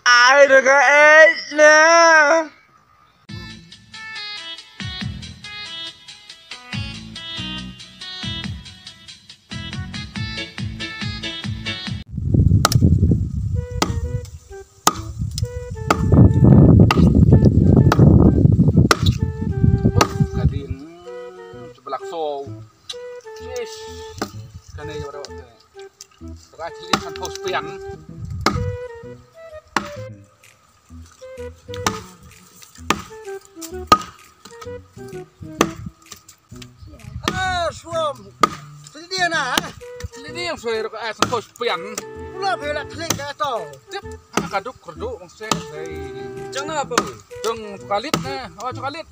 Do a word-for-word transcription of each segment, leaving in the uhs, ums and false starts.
Ai da ka eh na. Ka ding sebelah so. Yes. Kane ya bro. Ka thli kan pos pian. Ah, suam. Thli dia na, ha? Thli dia yang suai rok, ah, sangkos pian. Pula bela thli ka to. Tip, ah, kaduk kerdu, maksud saya. Jang na apa? Jang kalit na, oh, jang kalit.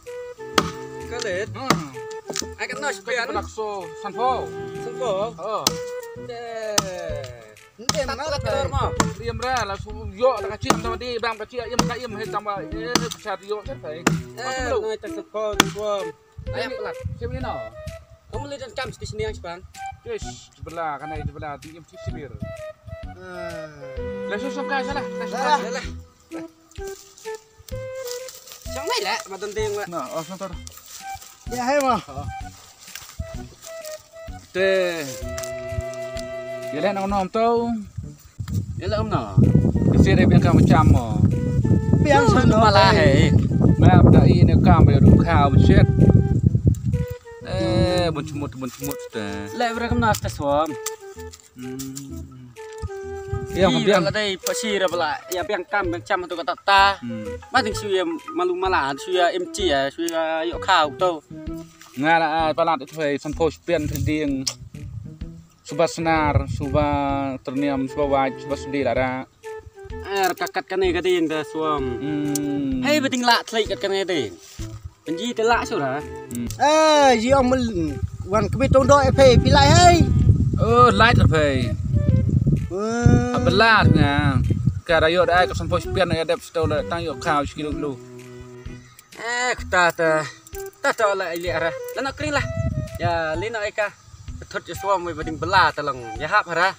Kalit? Hmm. Ai kat nas pian. Pelakso, sanfo. Sanfo? Oh. Deh. Ntem na ka tor ma. Liam ra la su yo la ka chim ta di bang ka chia im ka im he tang ba eh ka cha yo chen tai. Eh, ngai ta sa ko ko. Ai plat. Chim ni no. Kamu le dan kam sti sini yang sepang. Yes, sebelah kan ai sebelah di im sibir. La su song ka salah. Salah. Salah. Siang mai lah, madan ding lah. Nah, oh sebentar. Ya, hai ma. Te. Ya leh nong nom tau. Ya leh om na. Kasi re biang kam macam mo. Biang sa no. Malah hai. Ma bda i ne kam ya du kha bu chet. Eh, bun chmut bun chmut te. Leh bra kam na ta suam. Hmm. Ïa, biang la dei pasi ra bala. Ïa biang kam biang cham tu kata ta. Hmm. Ma ding shu ïa malu mala, shu ïa M T ïa, shu ïa ïoh khau tu. Nga la, ah, palat itu hai san pos pian ding. Suba senar, suba terniam, suba waj, suba sudi la ra. Er kakat kane ka ding da suam. Hmm. Hei, ba ding lah thlei kat kane ding. Penji te lah sura. Hmm. Eh, ji ong mel wan kemi tong do e phe pilai hei. Oh, light e phe. Wah. Abelar nga. Ka rayo da ka sampoi spian ya dep sto da tang yo kau sikilo lo. Eh, kata ta. Ta ta la ili ara. Lana kring lah. Ya, lina eka. Thot ya suam wei ba ding bela ta long. Ya hap hara.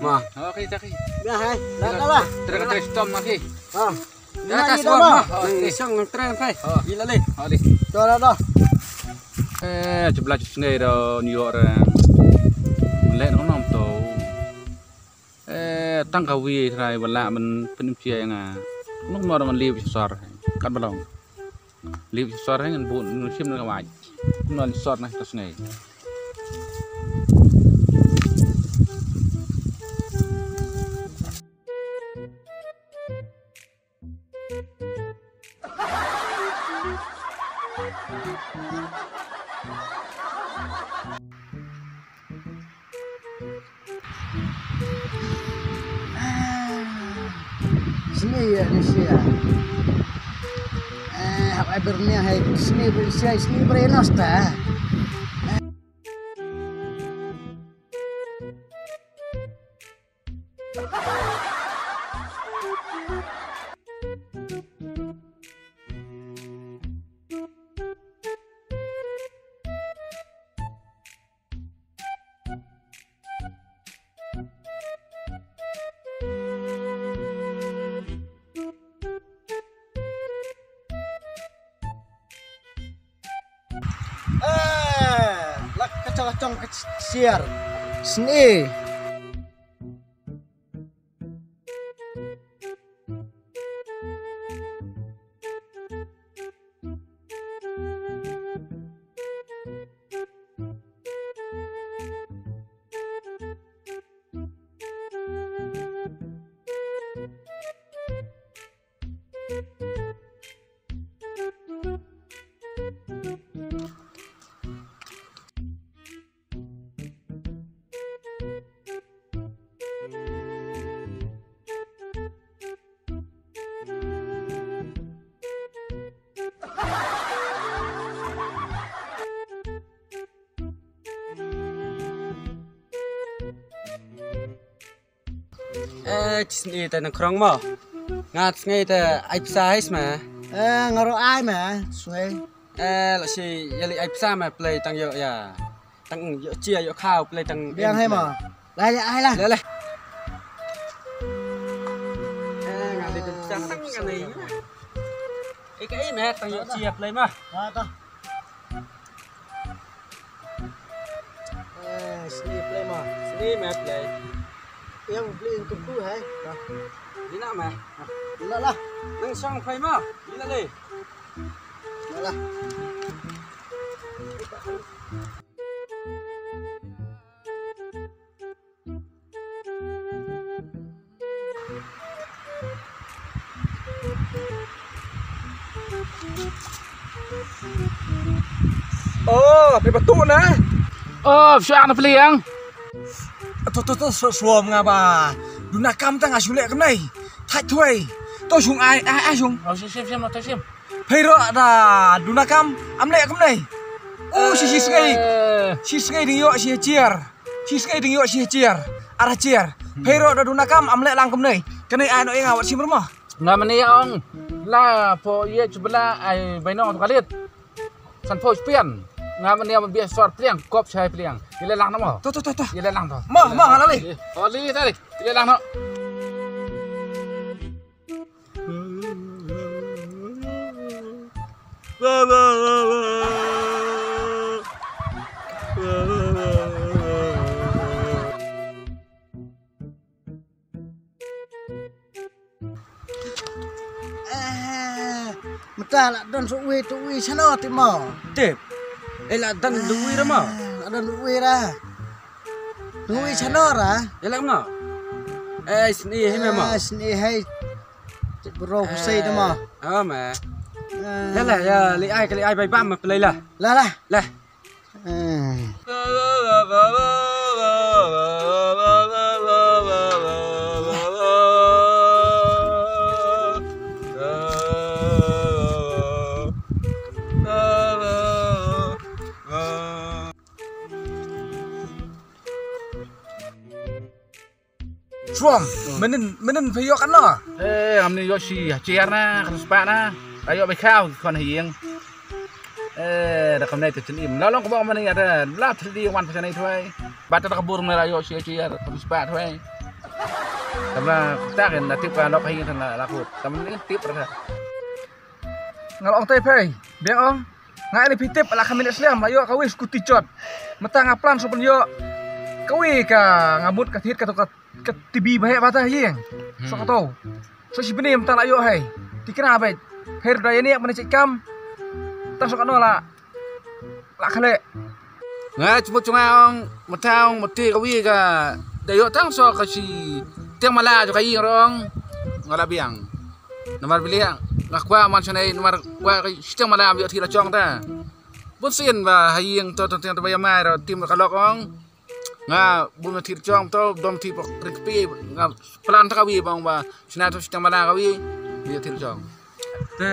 Ma. Okey, okey. Dah, hai. Dah, dah lah. Terus terus tom okey. Ha. Dah, dah, suam. Okey. Sang terus kai. Ila le. Okey. Dah, dah, dah. Eh, jebla jus ngai ro New York. Lek nom to. Eh, tang ka wi trai bala men penim cia nga. Nuk mor ngan liu sor. Kat balong. Lip sor ngan bun ngan sim na ka waj. Ngan sor na ta sngai. Sni ya ni sia. Eh, hap ai bernia hai sni ber sia sni ber enos ta. Eh, lak kacang-kacang kecil. Sini. Eh, chisni te nang krong mo. Ngat sngai te ai psa hais ma. Eh, ngaro ai ma, sngai. Eh, la si yali ai psa ma play tang yo ya. Tang yo chia yo khau play tang. Biang hai mo. Lai lai ai la. Lai lai. Eh, ngat li tang Tang ka nei. Ïa kaei me, tang ïoh chia play ma. Ha ta. Eh, sni play ma. Sni me play. Ïa u play tu ku hai. Ïa na me. Ïa la. Nang shong play ma. Ïa la le. Ïa la. Oh, phi ba tu na. Oh, sha na pliang. To to to, so so nga ba. Duna kam ta nga shu leh kam nei. Thait thwei. To shung ai ai ai shung. Oh, shim shim shim to shim. Phi ro da duna kam am leh kam nei. Oh, shi shi sngi. Eh. Shi sngi ding ïoh shi chiar. Shi sngi ding ïoh shi chiar. Ara chiar. Phi ro da duna kam am leh lang kam nei. Ka nei ai no ïa nga wat shim rma. Nga mane ong la pho ye chubla ai bainong to kalit. San pho spian. Nga mane ba bias sor pliang kop shai pliang. Ye le lang na mo. To to to to. Ye le lang to. Ma ma nga la li. Oh li ta li. Ye le lang no. Eh, mynta la don su wi tu wi shano ti mo. Tip. Eh, la don du wi ra mo. Eh, la don du wi ra. Du wi shano ra. Eh, la mo. Eh, sni hi me mo. Eh, sni hi. Ti bro Hussein de mo. Ah, me. Eh. La la ya li ai ka li ai bai bam ma play la. La la. La. Shuam, menin menin phi ïoh katno? Eh, ngamni ïoh shi hajar na, khatspah na. Ka ïoh bai khaw khon ha ïing. Eh, da kamne te chen im. La long ka bong mane ïa te, la thli wan pha nei thwai. Ba ta ka bur me la ïoh shi hajar, khatspah thwai. Tama ta ken na tip ka nok ha ïing tan la la kut. Tama ni tip ra. Nga la ong te phei, biang ong. Nga ini phi tip la khamin Islam la ïoh ka wi skuti chot. Mata nga plan so pun ïoh ka wi ka nga mut ka thit ka to ka Ka T V ba heh ba ta ïing. So ka to. So shi bini mynta la ïoh hai. Ti kra bait. Pher da ïa ni mane chit kam. Tang so ka no la. La khale. Nga chmut chunga ong mynta ong mynta ka wi ka da ïoh tang so ka shi tiang mala jo ka ïing rong. Nga la biang. Namar bilia nga kwah man shane namar kwah ka shi tiang mala ïoh ti la chong ta. Bun sien ba ha ïing to to tiang to ba ïa mai ro tim ka lok ong. Nga bun thir chong to dom thir pok rik pi nga plan ta ka wi bang ba sna to sitang mala ka wi. Wi thir chong. Te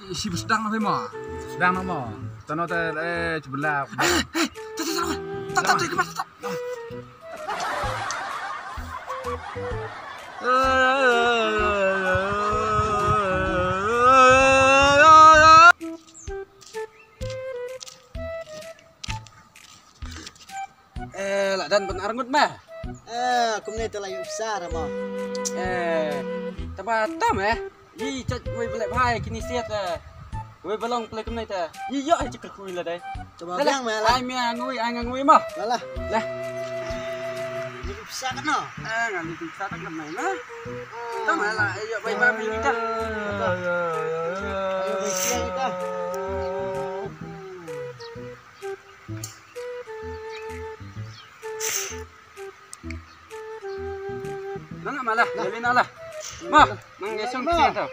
isi sdang na mo. Sdang na mo. Tano te eh chibla. Hey, hey, ta ta ta ta ta ta. Eh, la dan ban arngut ma. Eh, kumne te la yu sar ma. Eh, taba tam eh. Yi chat wei belek bhai kini siat eh. Wei belong pelek kumne te. Yi yo ai chikar kui la dai. Taba biang ma la. Ai mia ngui ai ngui ma. La la. Lah. Yu sar kan no. Eh, ngan yu sar kan ma. Tam la yo bai ba mi kita. Ayo bai sia kita. Nang ma lah, lah. Lina lah. Ma, mang ngesong ma. Siang tau.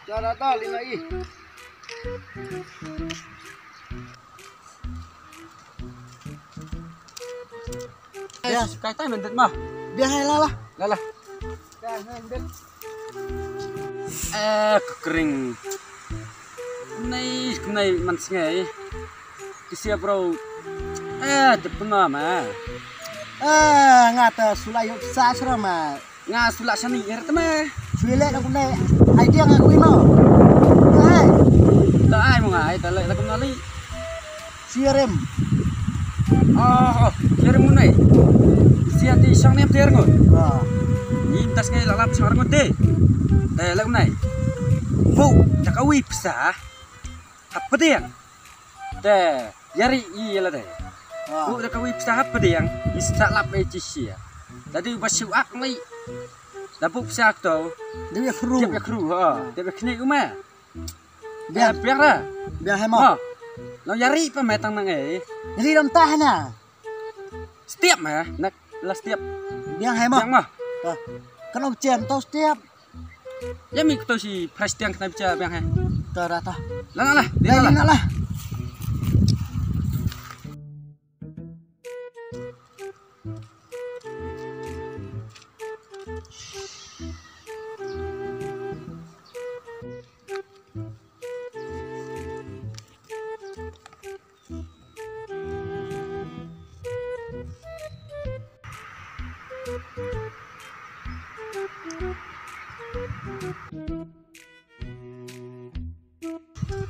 Cara tau lina i. Ya, kai tai mendet ma. Biang hai lah lah. Lah lah. Eh, ka kring. Nei, nei man sngai. Kisia bro. Eh, te puna ma. Eh, nga ta sulai yuk sa sra ma. Nga sulak sani er te ma. Sui le na kune. Idea nga kui ma. Hai. Ta ai mo nga ai ta le la kumna li. Siarim. Oh, oh, siarim ngunai. Sia ti sang nem ter ngut. Ah. Ïa mynta sngi la lap sha ngut te. Te leh kumne. Buh da kawei pisa hapdeng. Te ïa ri ïa lade. Buh da kawei pisa hapdeng. Ïa sa lap ei chi sia. Dei ba shu ak ni. Da buh pisa to. Dei ïa khru. Dei ïa khru ha. Dei ïa khni uma. Biang, biang ra. Biang hai mo. Mo. Long ïa ri pa me tang nang ei. Ri ram tah na. Step me, nak la step. Biang hai mo. Biang mo. Kan om chen to step. Ïa mi to si price tiang kena bicha biang hai. To ra to. La la la. La la la.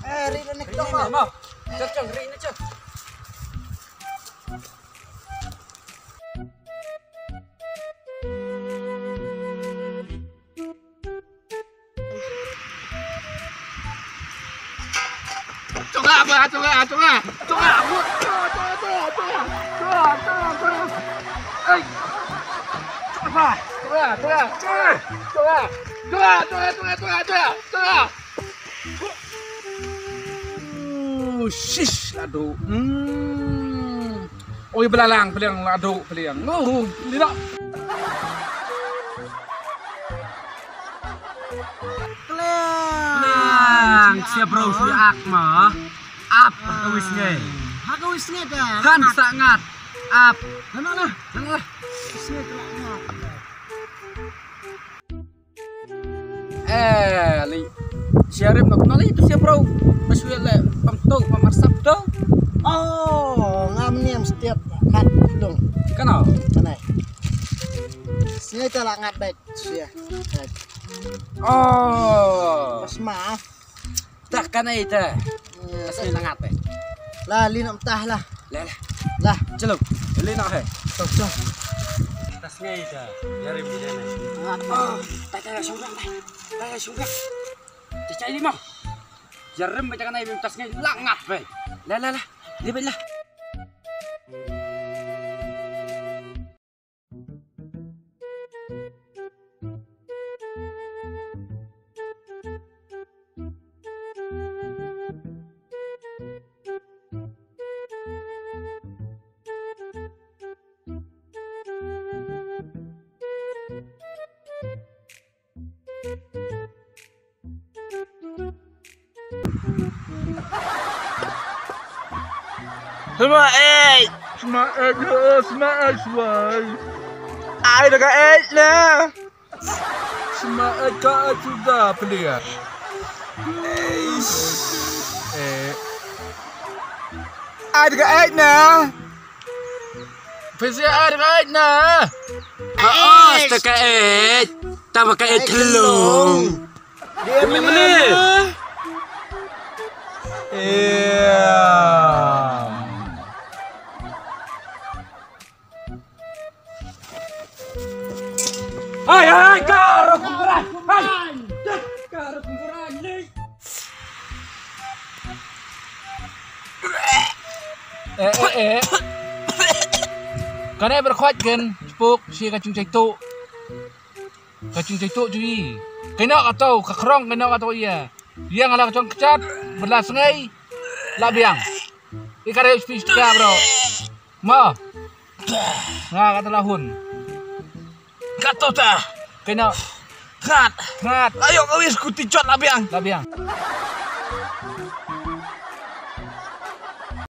Eh, ri na nek dong mo. Chal chal ri na chal. Chunga ba chunga chunga chunga. Ai. Chunga chunga chunga chunga chunga chunga chunga chunga chunga chunga. Shish, la duh. Hmm. Oi, belalang, peliang, la duh, peliang. Oh, lila. Peliang, siap bro, siap ma. Ap, ha ka wis ngai. Ha ka wis ngai dah. Kan sangat. Ap. Mana lah? Mana lah? Wis ngai kena ngat. Eh, li. Siarim nak nali tu siap bro. Masuk le pam tu, pam arsap tu. Oh, ngam niam setiap hat dong. Kenal? Kenal. Sini telah ngat baik. Sia. Oh. Pas maaf. Tah kan ai ta. Tah sngi la ngat ai. La li nak tah lah. La la. La. Chalo. Li nak hai. Chalo chalo. Tah sngi ta. Yari bi jana. Tah tah shong tah. Tah shong tah. Chachai li ma. Yarim ba jana ai tah sngi la ngat ai. La la la. Li ba la. Sma ej. Sma ej, sma ej, sma ej. Ai da ka ej na. Sma ej ka ej suda pelia. Eh. Ai da ka ej na. Pesi ai da ka ej na. Ai da ka ej. Tama ka ej kelong. Dia mana? Iya. Hai hai, karo kumpulan. Hai. Karo kumpulan ni. Eh eh eh. Kane berkhot gen, spuk si kacung caitu. Ka jingjaituh jui. Kainok ka tau, ka khrong kainok ka tau ïa. Ïa nga la ka jong kjat, bad la sngi la biang. Ïa ka rei spi stka bro. Mo. Nga ka tau la hun. Ka tau ta. Kainok. Ngat. Ngat. Ayo ka wis kuti jot la biang. La biang.